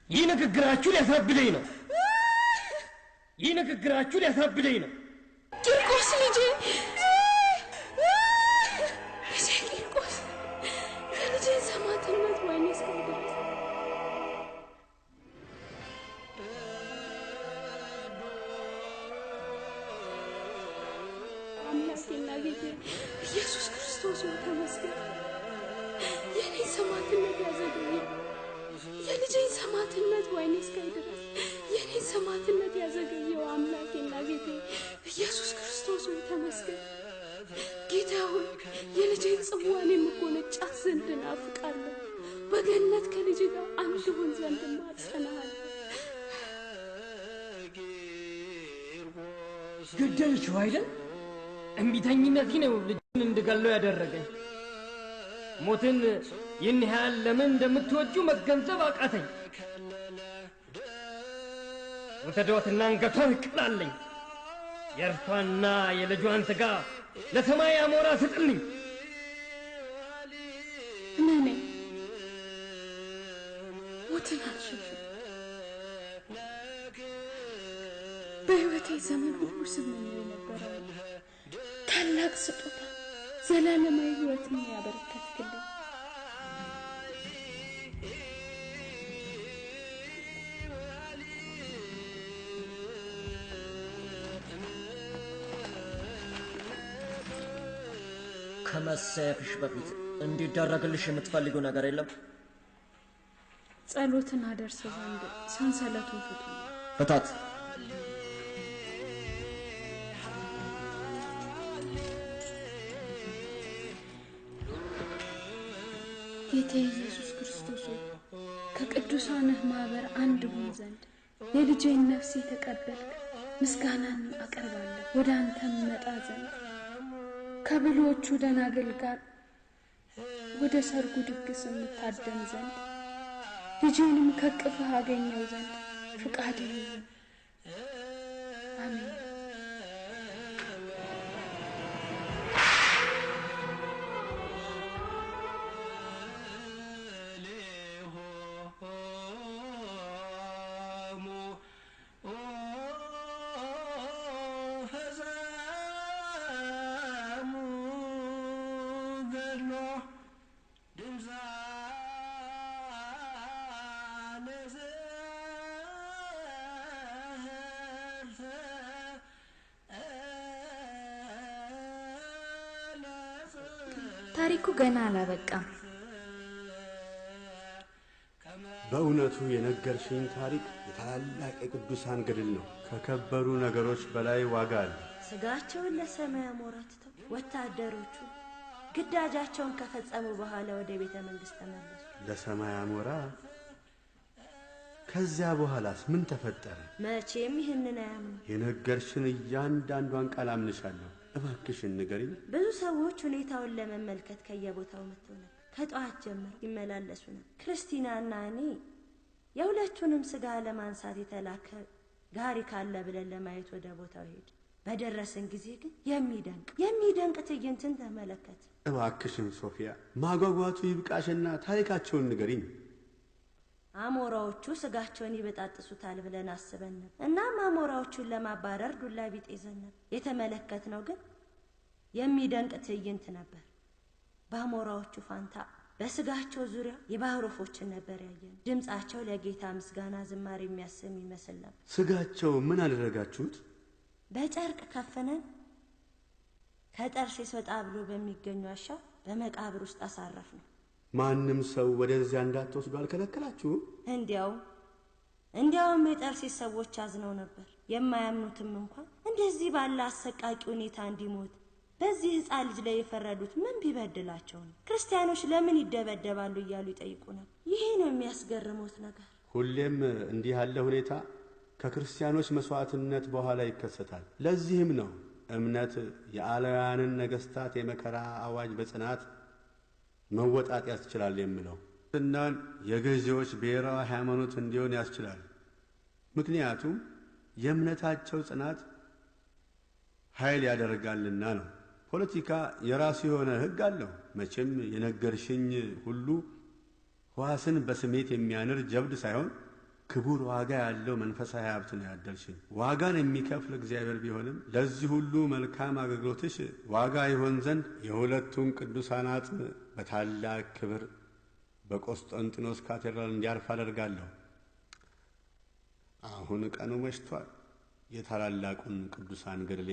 ይህ ንግግራችሁ ሊያሳብደኝ ነው። ይህ ንግግራችሁ ሊያሳብደኝ ነው። ቂርቆስ ልጄ፣ ልጄ ቂርቆስ፣ የልጄን ሰማዕትነት ወይኔ እስካይ ድረስ። አምላኬና ጌታዬ ኢየሱስ ክርስቶስ ሆይ ተመስገን። የኔን ሰማዕትነት ያዘገየው፣ የልጄን ሰማዕትነት ወይኔ እስካይ ድረስ፣ የኔን ሰማዕትነት ያዘገየው አምላኬና ጌታዬ ኢየሱስ ክርስቶስ ሆይ ተመስገን። ጌታ ሆይ፣ የልጄን ጽዋን የምጎነጫት ዘንድ እናፍቃለሁ። በገነት ከልጅ ጋር አንድ ሆን ዘንድ እማጸንሃለሁ። ገደልሽው አይደል? እምቢተኝነቴ ነው ልጅን እንድገለው ያደረገኝ። ሞትን ይህን ያህል ለምን እንደምትወጁ መገንዘብ አቃተኝ። ውሰዷትና አንገቷን ቅላልኝ። የእርሷና የልጇን ሥጋ ለሰማይ አሞራ ስጥልኝ። እመነኝ፣ ሞትን አልሸሽም። በሕይወቴ ዘመን ሁሉ ስመኘው የነበረው ታላቅ ስጦታ ዘላለማዊ ሕይወትን ያበረከትክልኝ። ከመሰየፍሽ በፊት እንዲደረግልሽ የምትፈልጊው ነገር የለም? ጸሎትን አደርስ ዘንድ ሰንሰለቱን ፍቱ። ፍታት። ጌታ ኢየሱስ ክርስቶስ ሆይ፣ ከቅዱሳንህ ማኅበር አንድ ሆን ዘንድ የልጄን ነፍስ የተቀበልክ ምስጋናን አቀርባለሁ። ወደ አንተም መጣ ዘንድ ከብልሆቹ ደናግል ጋር ወደ ሰርጉ ድግስ የምታደም ዘንድ ልጄንም ከቅፍህ አገኘው ዘንድ ፍቃድህ ይሁን። አሜን። ታሪኩ ገና አላበቃም። በእውነቱ የነገርሽኝ ታሪክ የታላላቅ የቅዱሳን ገድል ነው። ከከበሩ ነገሮች በላይ ዋጋ አለ። ስጋቸውን ለሰማይ አሞራ ትተው ወታደሮቹ ግዳጃቸውን ከፈጸሙ በኋላ ወደ ቤተ መንግስት ተመለሱ። ለሰማይ አሞራ። ከዚያ በኋላስ ምን ተፈጠረ? መቼም ይህንን አያምኑ። የነገርሽን እያንዳንዷን ቃል አምንሻለሁ። እባክሽን ንገሪኝ። ብዙ ሰዎች ሁኔታውን ለመመልከት ከየቦታው መጥተው ነበር። ከጠዋት ጀምሮ ይመላለሱ ነበር። ክርስቲናና እኔ የሁለቱንም ስጋ ለማንሳት የተላከ ጋሪ ካለ ብለን ለማየት ወደ ቦታው ሄድ። በደረስን ጊዜ ግን የሚደንቅ የሚደንቅ ትዕይንትን ተመለከት። እባክሽን ሶፊያ፣ ማጓጓቱ ይብቃሽና ታሪካቸውን ንገሪኝ። አሞራዎቹ ስጋቸውን ይበጣጥሱታል ብለን አስበን ነበር። እናም አሞራዎቹን ለማባረር ዱላ ቢጤ ይዘን ነበር። የተመለከትነው ግን የሚደንቅ ትዕይንት ነበር። በአሞራዎቹ ፋንታ በስጋቸው ዙሪያ የባህር ወፎችን ነበር ያየን። ድምፃቸው ለጌታ ምስጋና ዝማሬ የሚያሰም ይመስል ነበር። ስጋቸው ምን አደረጋችሁት? በጨርቅ ከፍነን ከጠርሴስ ወጣ ብሎ በሚገኝ ዋሻ በመቃብር ውስጥ አሳረፍ ነው። ማንም ሰው ወደዚያ እንዳትወስዱ አልከለከላችሁም? እንዲያውም የጠርሴስ ሰዎች አዝነው ነበር። የማያምኑትም እንኳን እንደዚህ ባለ አሰቃቂ ሁኔታ እንዲሞት በዚህ ሕፃን ልጅ ላይ የፈረዱት ምን ቢበድላቸው ነው? ክርስቲያኖች ለምን ይደበደባሉ እያሉ ይጠይቁ ነበር። ይሄ ነው የሚያስገርሙት ነገር። ሁሌም እንዲህ ያለ ሁኔታ ከክርስቲያኖች መስዋዕትነት በኋላ ይከሰታል። ለዚህም ነው እምነት የአላውያንን ነገሥታት የመከራ አዋጅ በጽናት መወጣት ያስችላል የምለው። እናን የገዢዎች ብሔራዊ ሃይማኖት እንዲሆን ያስችላል። ምክንያቱም የእምነታቸው ጽናት ኃይል ያደርጋልና ነው። ፖለቲካ የራሱ የሆነ ሕግ አለው። መቼም የነገርሽኝ ሁሉ ሕዋስን በስሜት የሚያንር ጀብድ ሳይሆን ክቡር ዋጋ ያለው መንፈሳዊ ሀብት ነው ያደልሽኝ። ዋጋን የሚከፍል እግዚአብሔር ቢሆንም ለዚህ ሁሉ መልካም አገልግሎትሽ ዋጋ ይሆን ዘንድ የሁለቱን ቅዱሳን አጽም በታላቅ ክብር በቆስጠንጢኖስ ካቴድራል እንዲያርፍ አደርጋለሁ። አሁን ቀኑ መሽቷል። የታላላቁን ቅዱሳን ገድል